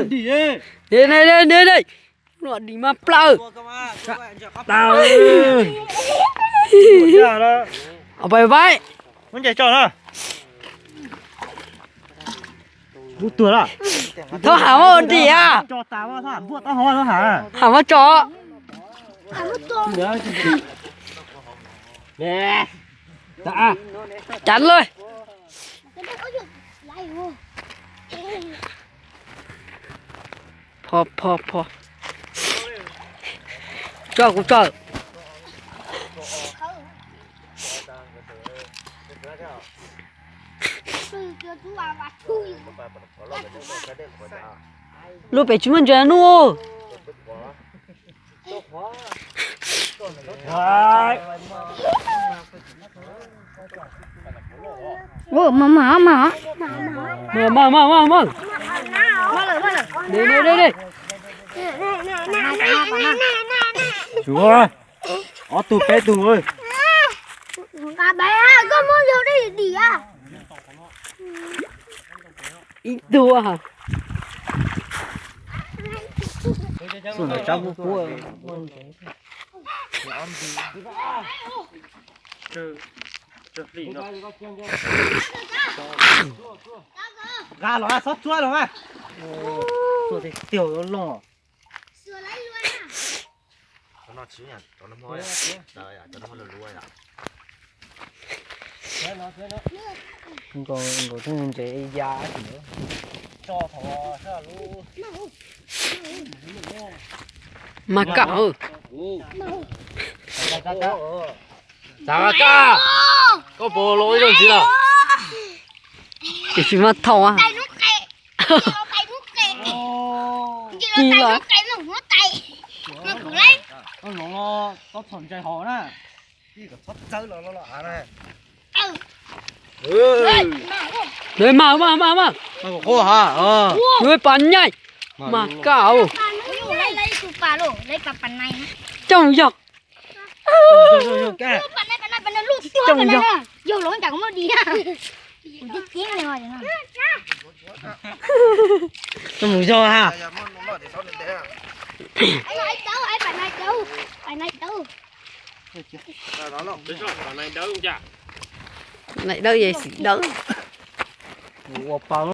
Dim, dim, dim, dim. Lub no dim mas plaws. Plaws. Au, bye bye. Muab ncaim tso na. Lub tuag lawm. Thaub Ham muab ua dim a. Tso tas, Thaub Ham npuaj taub hau, Thaub Ham. Ham muab tso. Cav lawm. Pho, pho, pho. Tso kuv tso. Lub pem tsis muaj ntses nub. Mas, mas, mas, mas. Dim, dim, dim, dim. Ob tug peb tug. Koj muab yog dej dim a. Ib tug. Xub ntawm tsab kub kub. Nqa los txhob tsuab los mas. Tuaj tiag tiag loj. Nkaus, nkaus ntses ya. Mas kam. Txav kab, koj puas los ib zaug ntxiv lawm? Tiam sis mas thaum Kis lawm. Mas, mas, mas, mas. Yuav pas nyaij. Mas kaj. Coj mus yog. Coj mus yog. Coj mus yog ha. Nai dawb, yog xim dawb. Ua paus.